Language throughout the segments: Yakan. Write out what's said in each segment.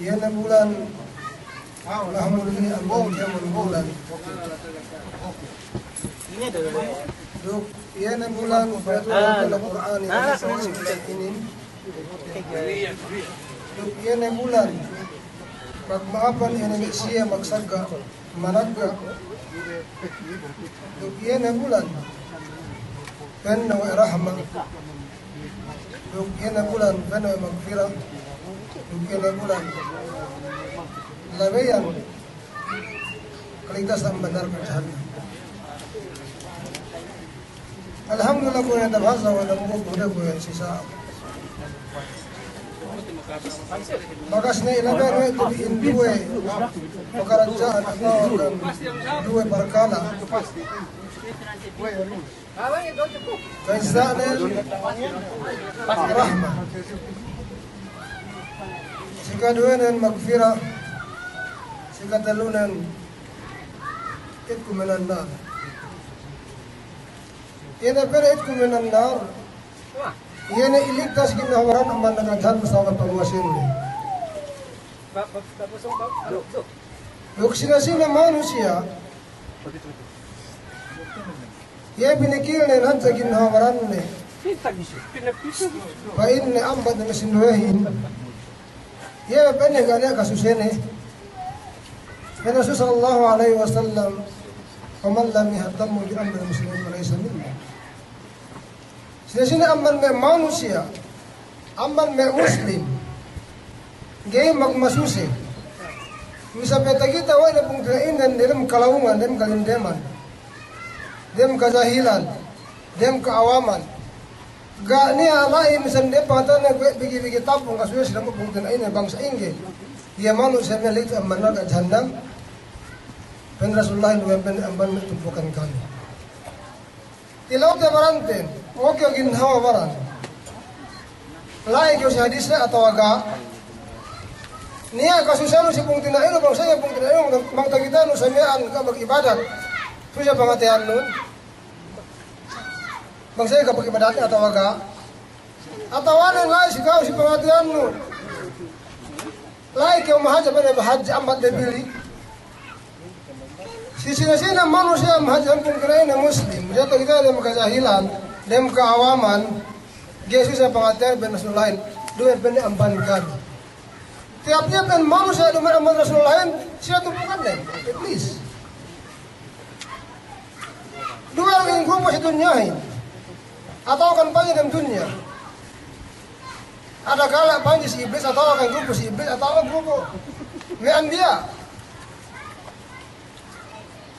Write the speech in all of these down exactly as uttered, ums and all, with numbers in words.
Iye ne bulan, alhamdulillah, amban kēmon bulan. Duk iye ne bulan, Qur'an inin. Duk iye ne bulan, magma'apan iye ne me' siye, magsagga', managga'. Duk iye ne bulan, pa'inne we' rahma. Duk iye ne bulan, pa'inne we' magfira. Duk iye ne bulan, labeyan kaligtas amban narka' jahannam. Alhamdulillah, kuwe' ne tabahasa we' dambuwa' kuwe' ne kuwe' sisa. Bakas ne ilabeyan we' tu bi in duwe pakaradja'an atawa kan duwe parkala'. Ka'issanen rahma. Sikaduwenen magfira. Sikatellunen itqun minan nar. Iye ne pa'inne itqun minan nar, iye ne iligtas ginhawa baran amban narka' jahannam sabab pamuwasen. Duk sine-sine manusiya' iye pinikilnen hadja ginhawa baranne, pa'inne ambat ne me' sinduwehin. Iye pa'inne ga' niya' kasusene. Pa'in Rasul sallallahu alaihi wasallam, "Wa man lam yahtamma bi amril muslimin falaysa minna." Sine-sine amban me' manusiya', amban me' muslim, ga'i magmasuse. Misan pe takite we' ne pungtina'inen dem kalawungan, dem kalindeman, dem kajahilan, dem ka'awaman. Ga' niya' la'i misan dem pangateyne kuwe' bigi-bigi tapung, kasuse si dambuwa' pungtina'ine bang sa'ingge. Iye manusiya' me' litu amban narka' jahannam. Pa'in Rasulullah, duwe pa'in amban me' tumpukan kami. Tilewte baranten, oke ginhawa baran. La'i kew si hadisne atawa ga'? Niya' kasusenu si pungtina'inu, bang sa'ingge pungtina'inu, bang takitenu sa miya'an ga' mag'ibadat. Suse pangateyannun. Bang sa'ingge ga' mag'ibadatne atawa ga'? Atawa ne la'i si ka'u si pangateyannun. La'i kew mahadje, bang ne mahadje ambat ne bili. Si sine-sine manusiya' mahadje hangkan kinain ne muslim, diyata' kite dem kajahilan, dem ka'awaman, ga'i suse pangateyan pa'in Rasulullahin, duwe pa'inne amban kami. Tiyap-tiyap pa'in manusiya' duma'i amban Rasulullahin, siye tumpukannen, iblis. Duwe in grupu si dunyahin. Atawa kan pa'in dem dunya. Ada kala' pa'in si iblis atawa kan grupu si iblis atawa grupu me' anbiya'.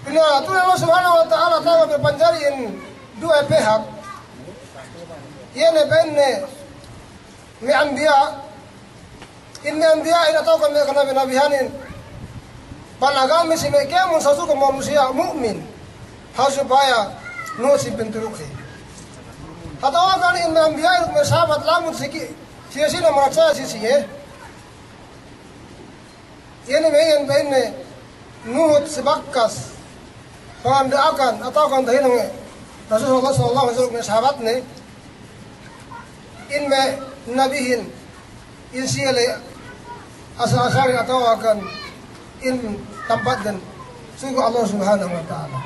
Pinatul Allah Subhanahu wa Ta'ala tawa' me' panjari in duwe pehak. Iye ne pa'inne me' anbiya', in me' anbiya'in atawa kan me' kanabi-nabihanin, panagami si me' kēmon sasuka manusiya' mu'min, hal supaya nuhut si pinturukte. Atawa kan in me' anbiya'in me' sahabat lamud si ki-, siye-siye na maratsaya si siye. Iye ne me' iyan pa'inne nuhut si bakas panganda'akan atawa kan tahinang Rasul sallallahu alaihi wasallam me' sahabatne, in me' nabihin, in siye le asal-asalin atawa kan in tampatden surga' Allah Subhanahu wa Ta'ala.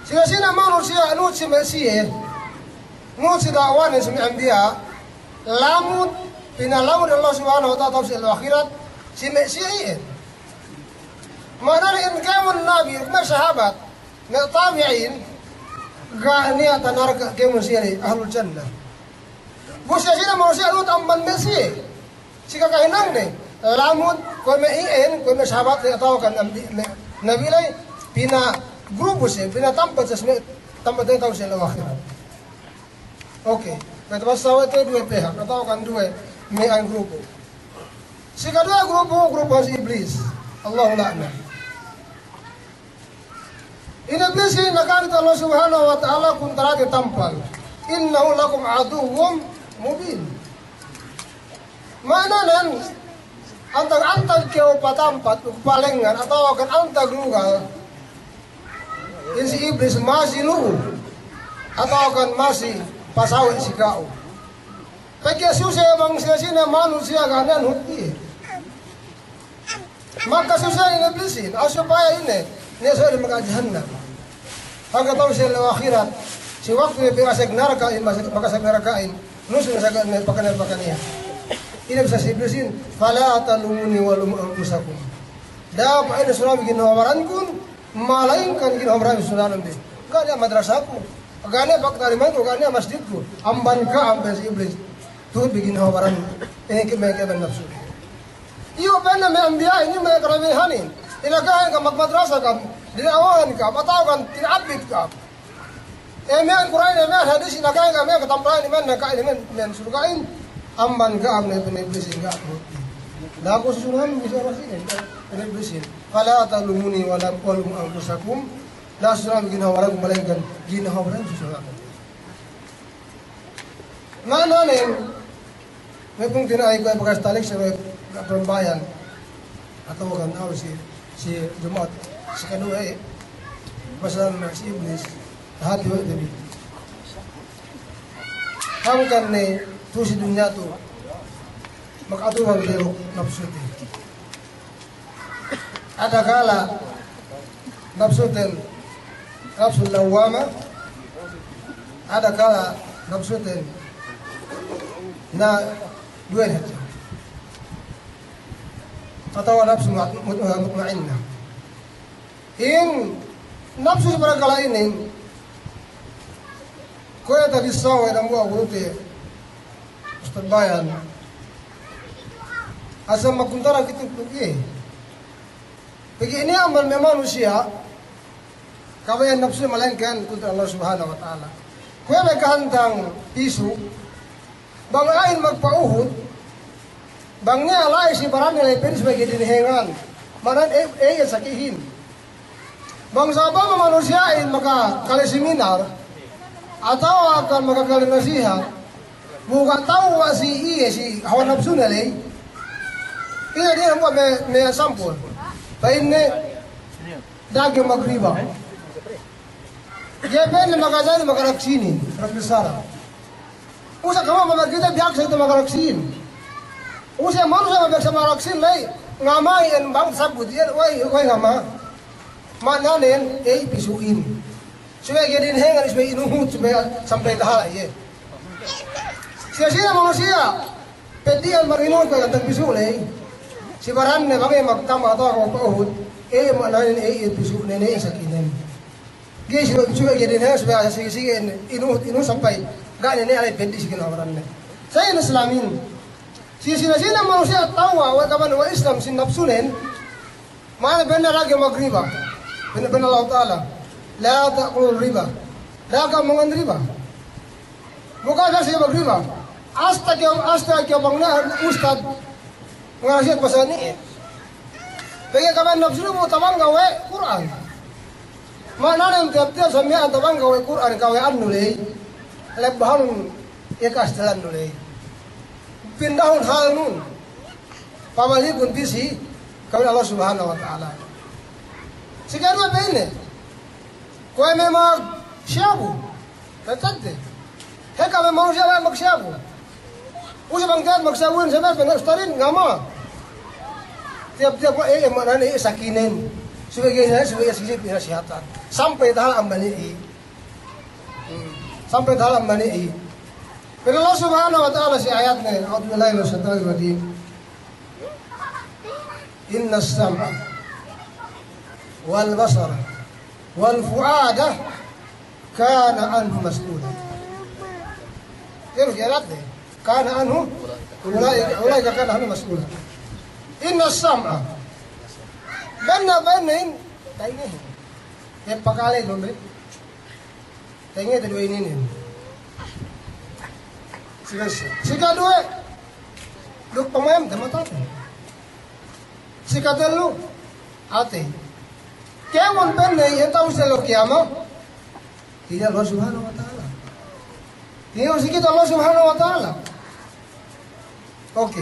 Sine-sine manusiya' nuhut si me' siye, nuhut si da'awanen si me' anbiya', Lamud, pinalamud Allah Subhanahu wa Ta'ala ta'u si ellew ahirat, si me' siye iyan. Ma'ana in kēmon Nabi, me' sahabat, me' tabi'in, ga' niya' tanarka' kēmon siye ahlul jannah. Bu siye sine manusiya' lut amban me' siye. Si kakahinangne, lamud, kuwe' me' iyan, kuwe' me' sahabat, atawa kan nabi, me', nabi ley, pinagrupu siye, pinatampat siye, me' tampat ta'u si ellew ahirat. Oke, me' tapas sawe' te duwe pehak, atawa kan duwe me' ain grupu. Si kaduwe grupu, grupu si Iblis. Allahu la'na. In Iblis inin nakahadje Allah Subhanahu wa Ta'ala kuntarate tampal. Innahu lakum aduwwum mubin. Ma'ananen, antag-antag kew patampat, duk palengngan, atawa kan antag lugal, in si Iblis masi lu'u, atawa kan masi pasawe' si ka'u. Pegge' suse bang sine-sine manusiya' ga' niya' nuhut iye. Makasuse in Iblisin, a'a supaya ine, niya' suwe' di maka jahannam. Hangkan ta'u si ellew ahirat, si waktu iye pinasek narka'in, masek, makasek narka'in, nusul sa ga' ne pakane-pakane iye. Ine bissā si Iblisin, "Fala talumuni wa lumu anfusakum." Da'a pa'in sunabi ginhawa barankun, malayingkan ginhawa baran sunabi. Ga' niya' madrasaku, ga' niya' pagtalimanku, ga' niya' masjidku. Amban ka'am, pa'in si Iblis. Tuhut bi ginhawa baran, ine ke me' kēmon napsu. Iyu' pa'inne me' anbiya'in, iyu' me' karabihanin. Inakahin ka'am, magmadrasa ka'am, dina'wahan ka'am, atawa kan tina'abbit ka'am. E, me' Kur'an, e, me' hadis, inakahin ka'am, me' katampalin, me' naka'in, me', me' surga'in. Amban ka'am ne, pa'in Iblisin, ga' aku. Da'a ku susunuhun, bissā Iblisin, pa'in Iblisin. Fala talumuni wa lam, wa lumu anfusakum. Da'a susunuhun ginhawa baranku, malayingkan ginhawa baran susunuhun. Ma'ananen, me' pungtina'i kuwe' bakas talik si me' ga' palambayan. Atawa kan a'a si, si Juma'at si kaduwe, pasalan si Iblis, tahati we' te bi. Hangkan ne tu'u si dunya tu, maka'atubang te duk napsute. Adakala napsuten napsul lawwama, adakala napsuten na duwe hadja. Atawa napsu mut-, mut-, mutma'inna. In napsu si parakala' inin, kuwe' tabissā we' dambuwa' gurute, Ustadz Bayan. Asal makuntara kite duk iye. Pegge' niya' amban me' manusiya', kabaya'an napsu malayingkan kuntara Allah Subhanahu wa Ta'ala. Kuwe' me' kahantang pisu', bang a'ahin magpa'uhut, bang niya' la'i si baranne la'i peddi' subey ga'i dinenggan. Ma'ananen, e, e, iye sakihin. Bang sa'upama manusiya'in makakale seminar, atawa kan makakale nasihat, bu ga' ta'u we' si iye si hawa napsune ley. Iye diye me', me' sampul. Pa'inne, da'a kew magriba. Iye pa'inne makajari makarak sinin, makarak bissara. Use kama' mabagite biyaksa itu makarak sin. Use manusiya' mabiyaksa makarak sin ley, ngama' iyan bang sabut iyan, wey, wey ngama'. Ma'ananen, ey, pisu'in. Subey ga'i dinenggan, subey inuhut, subey sampay tahala' iye. Siye-siye manusiya', peddi'an bang inuhut, bang antag pisu' ley. Si baranne bang iye magtama' atawa magpa'uhut, ey, ma'ananen, ey, pisu'nen, ey, sakinen. Ga'i si, subey ga'i dinenggan, subey asal sige-sige inuhut, inuhut sampay ga' ne ne alay peddi' si kinawaranne. Sa iyan Islamin. Si sine-sine manusiya' ta'u we' kaban we' Islam sin napsunen. Ma'ana pa'inne da'a kew magriba. Pa'inne, pa'inne Allahu Ta'ala, "La ta'kulur riba." Da'a kew mangan riba. Bu ga' siye magriba. Asta kew, asta kew bang ne ustad nganasiyat pasal niya'. Pegge' kabaya'an napsunu bu tabangga' we' Kur'an. Ma'ananen tiyap-tiyap sa miya'an tabangga' we' Kur'an kawe'annu ley. Lebbahanun iye kastelannu ley. Pindahun halnun. Pabalikun pī si kabaya'an Allah Subhanahu wa Ta'ala. Si kaduwe pa'inne, kuwe' me' magsiyabu. Tatante. Heka me' manusiya' we' magsiyabu. Use bang te'ed magsiyabuhin, sabar, pa'in ustadin, ngama'. Tiyap-tiyap we', e, e, ma'anane, e, sakinen. Subey ga'i, subey ga'i, subey pinasihatan. Sampay tahala' amban iye. Hmm. Sampay tahala' amban iye. Pa'in Allah Subhanahu wa Ta'ala si ayatne, أعوذ بالله من الشيطان الرجيم. إن السمع والبصر والفؤاد كان عنه مسؤولا. Iye, iye, كان عنه، أولئك، أولئك كان عنه مسؤولا. إن السمع. Bennal, bennal in, taingehin. Iye, pakale dole. Tainge te duwe inin. Sika, sikaduwe, duk pamayamte, matate. Sikatellu, atey. Kēmon, pa'inne, iye ta'u si ellew kiyamat, tilew Allah Subhanahu wa Ta'ala. Tilew si kite Allah Subhanahu wa Ta'ala. Oke.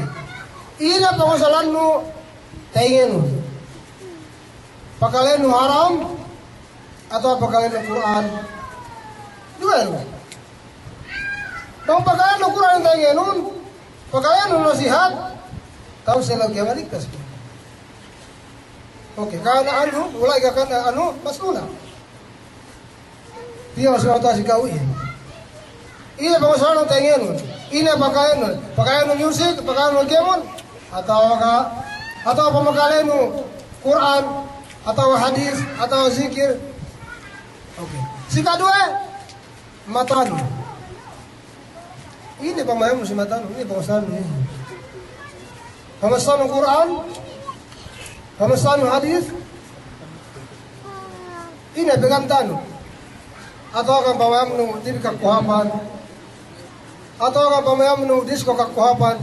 Ine pangusalannu taingenun? Pakalenu haram atawa pakalenu Kur'an? Duwe du. Bang pakalenu Kur'an taingenun, pakalenu nasihat, ta'u si ellew kiyamat, ligtas. Oke, كان عنه، أولئك كان عنه مسؤولا. Tilew si Allah Ta'ala si ka'u iyan. Ine pangusalanun taingenun? Ine pakalenu? Pakalenu music, pakalenu kēmon, atawa ka, atawa pamakalenu Kur'an, atawa hadis, atawa zikir? Oke. Sikaduwe, matanu. Ine pamayamnu si matanu, ine pangusalannu, ine? Pamassanu Kur'an, pamassanu hadis, ine pegang tanu? Atawa kan pamayamnu T V kakkohapan, atawa kan pamayamnu disko kakkohapan,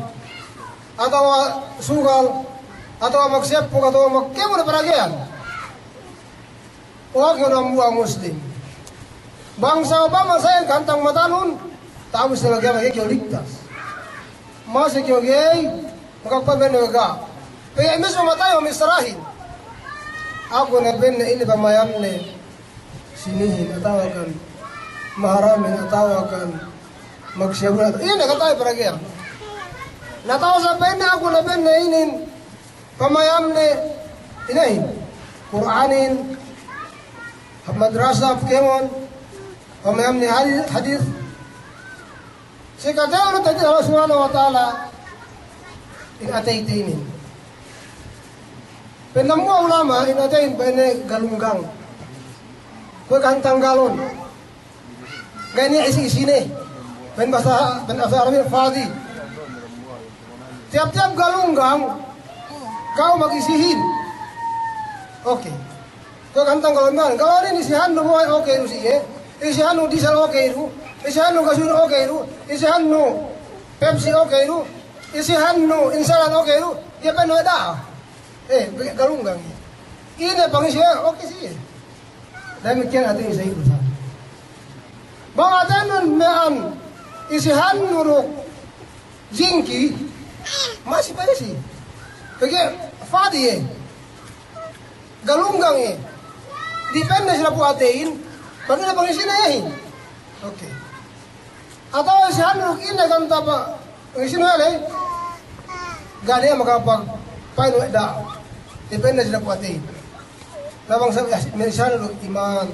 atawa sugal, atawa magseppu, atawa mag-, kēmon parageyan. O ka'u dambuwa' Muslim. Bang sa'upama sa iyan kahantang matanun, ta'u si ellew kiyamat ga'i kew ligtas. Masi kew ga'i makapa'in, pegge' ga'. Pegge' mismu matey missarahin. Aku ne, pa'inne, ine pamayamne si inihin, atawa kan maharamin, atawa kan magsiyabun, ine kata'u parageyan. Na ta'u sa, pa'inne, aku ne, pa'inne, inin pamayamne, inehin, Kur'anin, hap madrasa, hap kēmon, pamayamne hadi-, hadis. Sikatennu, tadji Allah Subhanahu wa Ta'ala in ateyte inin. Pa'in dambuwa' ulama', in atey inin pa'inne galunggang. Kuwe' kahantang galon. Ga'i niya' isi-isine. Pa'in bahasa, pa'in bahasa Arabin fadi. Tiyap-tiyap galunggang, ka'u magisihin. Oke. Kuwe' kahantang galon, galon inin isihannu buway, oke du si iye. Isihannu disel, oke du. Isihannu gasolin, oke du. Isihannu Pepsi, oke du. Isihannu insalan, oke du. Iye pa'innu da'a. Eh, pegge' galunggang iye. Ine pangisi iye, oke si iye. Damikkiyan atey isab. Bang ateynun miya'an isihannu duk jingki, masi pa'isi. Pegge' fadi iye. Galunggang iye. Depende si dapu' ateyin, bang ine pangisine iyehin. Oke. Atawa isihannu duk ine kan tapa, isihannu ley, ga' niya' makapagpa'in we' da'a. Depende si dapu' ateyin. Na bang sa-, isihannu duk iman,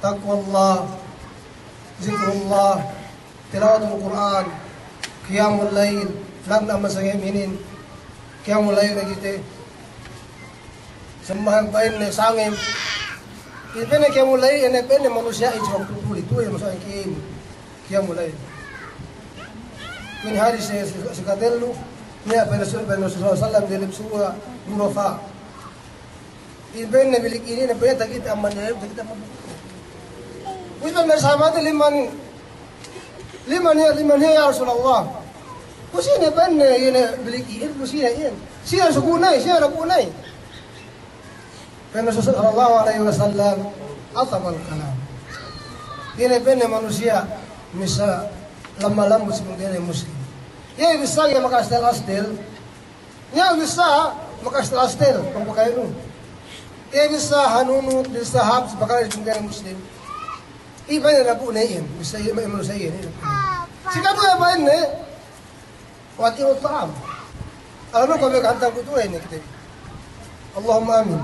taqwallah, zikrullah, tilawatul Kur'an, qiyamul layl, lagna' amban sangem inin, qiyamul layl ne kite. Sambahayang pa'inne sangem. Iye pa'inne qiyamul layl, iye ne pa'inne manusiya'in si waktu tuli, tuli manusiya'in ka'in qiyamul layl. Kuwe' hadis si, si, si katellu, niya' pa'in Rasul, pa'in Rasul sallallahu alaihi wasallam diyalem sura Ghurafa. Iye pa'inne bilik inin, pa'inne takite amban diyalem, takite amban. Kuwe' pa'in sahabatin, liman, liman hiya, liman hiya ya Rasulullah? Pu sine pa'inne iye ne bilik inin, pu sine iyan? Sine suku'ne, sine dapu'ne? Pa'in Rasul sallallahu alaihi wasallam, athabal kalam. Iye ne pa'inne manusiya' missā lamma-lambut si pungtina'i Muslim. Iye bissā ga'i maka'astel-astel. Niya' bissā maka'astel-astel pagpakayenu. Iye bissā hanunut, bissā hāp si pakale si pungtina'i Muslim. Iye pa'inne dapu'ne iyan, bissā iye, manusiya' iyan, iye dapu'ne. Sikaduwe pa'inne, wa ati'ut ta'am. Alam ko me' kahantang kutu' inin kite. Allahumma amin.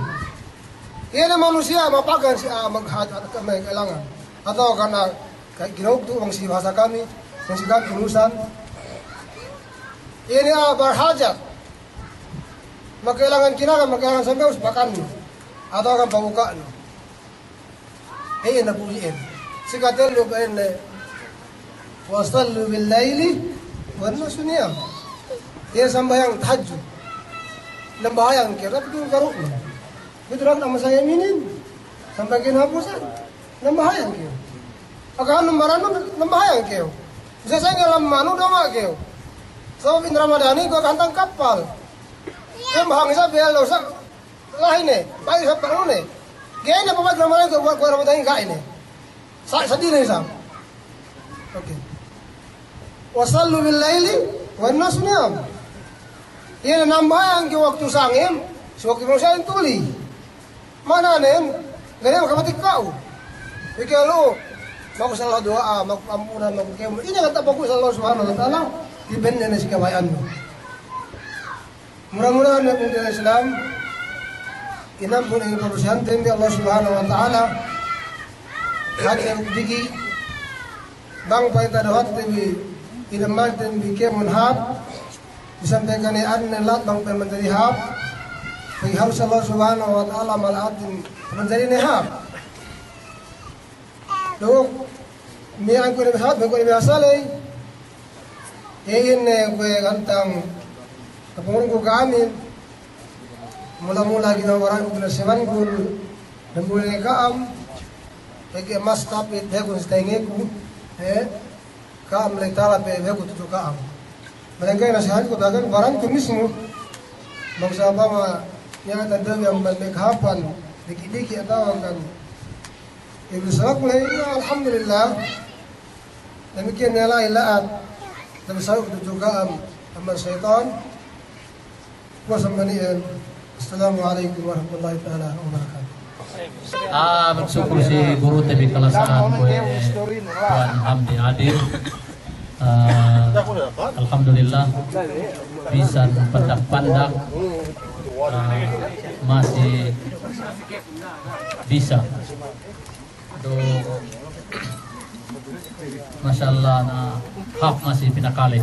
Iye ne manusiya' mapagan si, ah, maghāj, atawa me' kalangan. Atawa kan, ah, ka-, ginawag tu bang si bahasa kami, Yang si ka'am tulusan. Ine a'a barhajat. Makailangan kinakan, makailangan sambew si pakannu. Atawa kan pabuka'nu. Iye na puli'en. Si katellu pa'inne, "Wa sallu bil laili wan nasu niyam." Iye sambahayang tahajjud. Nambahayang kew, tapi kew karu'nu. Itu ran ama saya minin. Sampai kinahapusan. Nambahayang kew. Akahan nambarannu, nambahayang kew. Bisa saya ngalam manu doma kew. Sabab in Ramadani gua kantang kapal. Kew bahang isa bel dosa. Lahi ne, pa'in sa' pa'in ne. Ga'i ne pabalik Ramadani, kuwe' Ramadani ga'i ne. Sa-, sadili ne sa'. Oke. "Wa sallu bil laili wan nasu niyam." Iye ne nambahayang kew waktu sangem, si waktu manusiya' tuli. Ma'ananen, ga'i ne makamatik ka'u. Ike lu, maku sallu duwa'a, maku ampunan, maku kēmon. Ine kata paku sallu subhanahu wa ta'ala, dibenne ne si kabaya'annu. Mura-murahan me' pungtina'i Islam, inampun inin padusehanten bi Allah Subhanahu wa Ta'ala, hātinen diki', bang pa'in taduhatte bi, inammanten bi kēmon hāp, bisan pe kani'annen lahat bang pe manjari hāp, pegge' harus Allah Subhanahu wa Ta'ala mala'atin manjari ne hāp. Duk, miya'an kuwe' ne bihawa, kuwe' ne bihasa ley. Iye ne kuwe' gantang kapungurungku ka'amin. Mula-mula ginawa baranku pinasewankun, damuli ne ka'am, pegge' mas tapit dehekun si tengeku, eh, ka'am ley tala pe dehekun tudju ka'am. Malengkan nasihatku tagan baranku mismu. Bang sa'upama niya' taddawi amban me' kahāpan, diki'-diki' atawa kan ilu sabab ley, ya, alhamdulillah. Damikkiyan ne la'i la'at, damikkiyan tudju ka'am amban seyitan. Puwas amban iyan. Assalamu alaikum warahmatullahi ta'ala wabarakatuh. Ah, magsukul si gurute bi kalasa'an kuwe' Tuwan Hamdi Adil. Ah, alhamdulillah, bisan pandak-pandak, ah, masi bisa. Duk, masya Allah, na hāp masi pinakale.